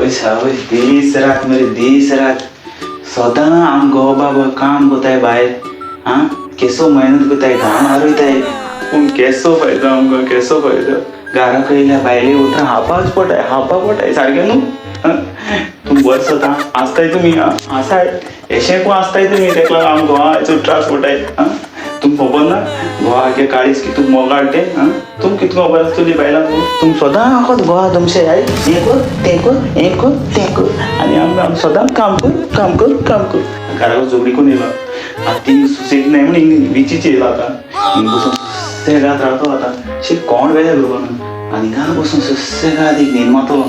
आवय दीस रात मरे दीस रात सदां आम घोव बाबा काम कोताय भायर. आं केसो मेहनत कोताय घाम हारयताय पूण केसो फायदो आमकां केसो फायदो. घरा येयल्या बायले उतरां हापाच पडटाय हापा पडटाय सारकें न्हू. तूं बरें सदां आसताय तुमी आसाय एशें कोण आसताय तुमी तेका लागून आम घोवाचो त्रास पडटाय. आं तुमकां खबर ना घोवागे काळीज कितू मोगाळ तें. आं तुमकां कितू खबर आसतली बायलां तुम सदां आखत घोवा तुमचे आई हें कर तें कर हें कर तें कर आनी आम सदां काम कर काम कर काम कर. घराक झगडी करून येयलो आतां ती सुसेग नाय म्हण हिंग बिचीचेर येयलो आतां हिंग बसून सुसेगाद रावतलो आतां शी कोण वेगळें करपाक ना आनी हिंगा बसून सुसेगाद एक न्हीद मारतलो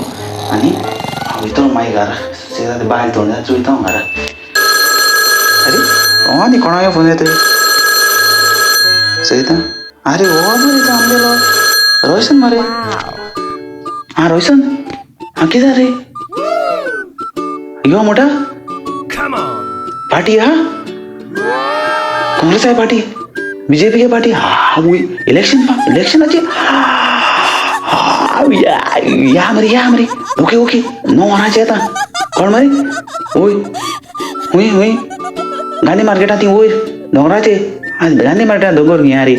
आनी हांव वयतलो मागीर घरा सुसेगाद बायल तोंडार वयता हांव घरा. अरे हो आनी कोणाक फोन येता चोयता. अरे हो मरे तो आमगेलो रोशन मरे. आं रोशन आं कितें रे यो मोटा पार्टी हा काँग्रेस आहे पार्टी बीजेपी के पार्टी हा इलेक्शन पा इलेक्शनाची या या मरे या मरे ओके ओके 9 वरांचे येता कोण मरे वय हुंय हुंय गांधी मार्केटांत ती वयर दोंगराचेर गांधी मार्केटांत दोंगर खंय रे.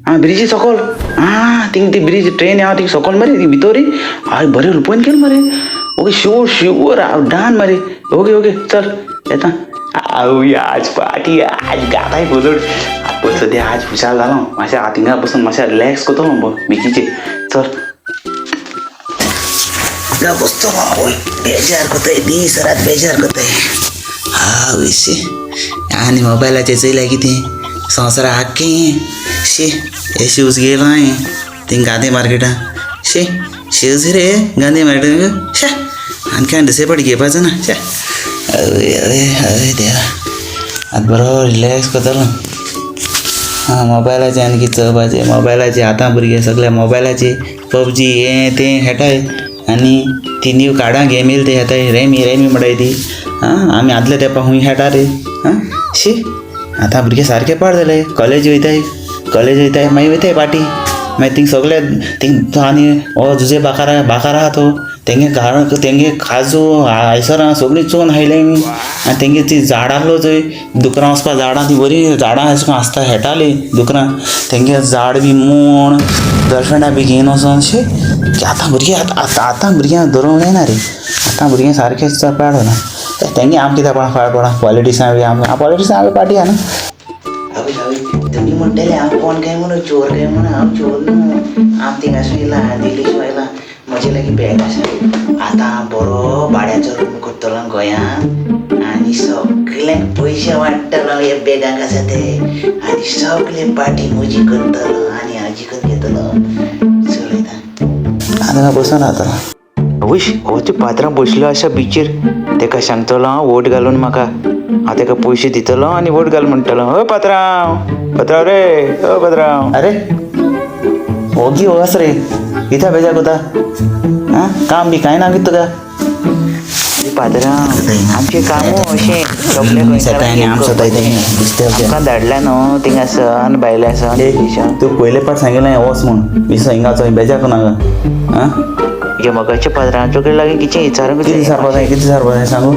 आं ब्रिजी सकल आं थिंग ती ब्रिज ट्रेन आहा थिंग सकल मरे ती भितर हय बरें रुपयन केलें मरे. ओके शुअर शुअर हांव डन मरे. ओके ओके चल येता. आवय आज पार्टी आज गाताय फुजड पळय सद्या आज खुशाल जालो मातशें हांव थिंगा बसून मातशें रिलॅक्स करतलो बिचीचेर. चल बसतलो आवय बेजार करताय दीस रात बेजार करताय. आवय शी आनी मोबायलाचेर चोयल्यार कितें संवसार आख्खें शी हे शूज घेयलो हांवें थिंग गांधी मार्केटान शी शूज रे गांधी मार्केटान शे आनी काय दुसरे फावटी घेवपाचो ना शे. अय अय अय देवा आतां बरो रिलॅक्स करतलो. आं मोबायलाचेर आनी कितें चोवपाचें मोबायलाचेर आतां भुरगे सगळे मोबायलाचेर पबजी हें तें खेळटाय आनी ती न्यू कार्डां गेम येयली ती खेळटाय रेमी रेमी म्हणटाय ती. आं आमी आदले तेंपार खूंय खेळटा रे. आं शी आतां भुरगे सारके पाड जाले कॉलेज वयताय कॉलेज वयताय मागीर वयताय पार्टी मागीर थिंग सगळे थिंग आनी हो जुजे बाकारा बाकारा आहा तो तेंगे घाण तेंगे काजू आयसरां सगळीं चोवन खायले आमी. आनी तेंगे ती झाडां आसलो थंय दुकरां वचपा झाडां ती बरीं झाडां अशें करून आसता खेळटालीं दुकरां तेंगे झाड बी मोण गर्लफ्रेंडा बी घेवन वचोन शी आतां भुरगीं आतां आतां भुरग्यांक धरूंक जायना रे. आतां भुरगीं सारकें पाड जालां तेंगे आमकां कित्याक पडा पाड पडा पॉलिटिक्सां बी आमकां पॉलिटिक्सां आमी पार्टी आहा न्हू. आवय आवय तुमी म्हणटले हांव कोण काय म्हणून चोर काय म्हणून. हांव चोर न्हू हांव थिंगासून येयला दिल्लीसून येयला म्हजे लागीं बॅग आसा. आतां हांव बरो भाड्याचो रूम करतलो गोंयांत आनी सगल्यांक पयशे वांट्टलो हे बॅगाक आसा ते आनी सगळे पार्टी म्हजी करतलो आनी हांव जिखून घेतलो. चलयता आतां बसून रावतलो. आवयश हो ते पात्रांव बसलो आसा बिचीर तेका सांगतलो हांव वोट घालून म्हाका हांव तेका पयशे दितलो आनी वोट घाल म्हणटलो. ओ पात्रांव पात्रांव रे ओ पात्रांव. अरे ओगी वस रे कित्याक बेजार कोता आं काम बी कांय ना कितें तुका. पात्रांव आमचें कामू अशें सगळे आमकां धाडला न्हू थिंगासन भायल्या सन. तूं पयले पाट सांगिल्लें वच म्हूण विसो हिंगाचो बेजार करूं नाका. आं म्हज्या पात्रांवाचे लागीं कितें विचारूंक कितें विचारपा जाय कितें विचारपा जाय सांगू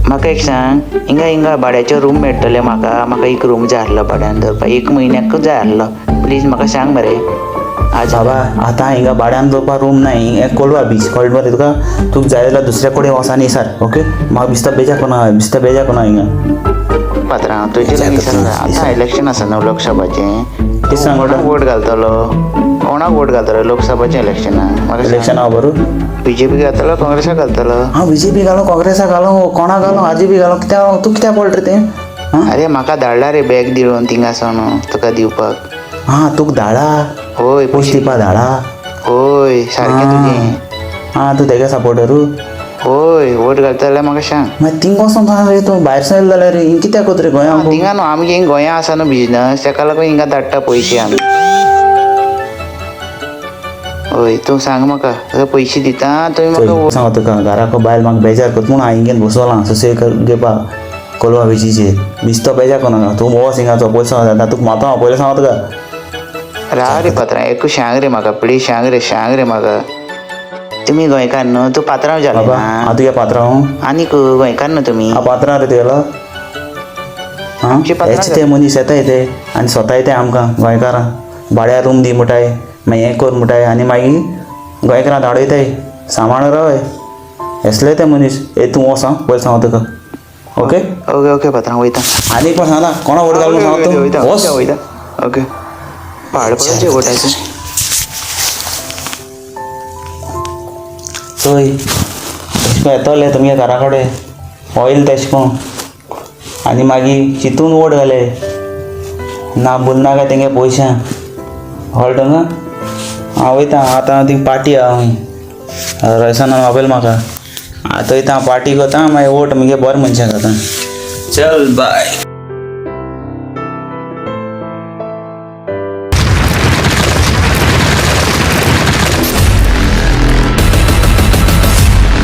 म्हाका. एक सांग हिंगा हिंगा भाड्याचो रूम मेळटले म्हाका. म्हाका एक रूम जाय आसलो भाड्यान दवरपाक एक म्हयन्याकूच जाय आसलो. प्लीज म्हाका सांग मरे. आज बाबा आतां हिंगा भाड्यान दवरपाक रूम ना. हिंगा कोलवा बीच कळ्ळें मरे तुका. तुका जाय जाल्यार दुसऱ्या कडेन वच आनी विचार. ओके म्हाका बिस्ता बेजार करूं बिस्ता बेजार करूं हिंगा. पात्रांव तुजे लागीं विचारूंक जाय आतां इलेक्शन आसा न्हू लोकसभाचें. कितें सांग कोणाक वोट घालतलो कोणाक वोट घालतलो लोकसभाचें इलेक्शनाक म्हाका इलेक्शन आहा बरो बीजेपी घालतलो काँग्रेसाक घालतलो. हांव बीजेपी घालो काँग्रेसाक घालो कोणाक घालो आरजीपी घालो कित्याक तूं कित्याक पडटा रे तें. अरे म्हाका धाडला रे बॅग दिवन थिंगासून तुका दिवपाक. आं तुका धाडा हय पयशे दिवपा धाडा. हय सारकें तुजें. आं तूं तेगे सपोर्टरू. हय वोट घालता जाल्यार म्हाका सांग. मागीर थिंग वचोन रे तूं भायर सरलो जाल्यार रे हिंग कित्याक कोता रे गोंयांत. थिंगा न्हू आमगे हिंग गोंया आसा न्हू बिजनस तेका लागून हिंगा धाडटा पयशे आमी. हय तूं सांग म्हाका तुका पयशे दिता तुवें म्हाका सांग तुका घराक बायल म्हाका बेजार करता म्हूण हांव हिंगेन बसोलां सुसेग घेवपाक कोलवा बिचीचेर. बिस्तो बेजार करूं नाका तूं वच हिंगाचो पयलीं सांगता तुका मारता हांव पयलीं सांगता तुका. राव रे पात्रांव एकूच सांग रे म्हाका प्लीज सांग रे सांग रे म्हाका. तुमी गोंयकार न्हू, तूं पात्रांव जाले बाबा ना? हांव तुगे पात्रांव. आनीक गोंयकार न्हू तुमी? हांव पात्रांव रे तुगेलो. आं, आमचे पात्रांव. हेच ते मनीस येताय ते आनी स्वता येताय आमकां गोंयकारां भाड्यार रूम दी म्हणटाय, मागीर हें कर म्हणटाय आनी मागीर गोंयकारां धाडयताय. सांबाळ रावय हेसले ते मनीस. ए तूं वोस आं, पयलीं सांगता तुका. ओके. ओके ओके पात्रांव, वयता. आनी एक सांगता, कोणा वोट घाल म्हणून वयता सांगता वयता. तूं? वोस. वयता. ओके, पाड पडचे वोटाचे. चोय, तेश कोन येतोले तुमगे घरा कडेन ऑयल तेश कोन आनी मागीर चिंतून वोट घाले ना बोलना काय तेंगे पयशा कळटा तुमकां. हांव वयता आतां, ती पार्टी आहा खंय रयसानान आपयल म्हाका. आतां वयता हांव, पार्टी करता, मागीर वोट मुगे बरें मनशाक खाता. चल बाय.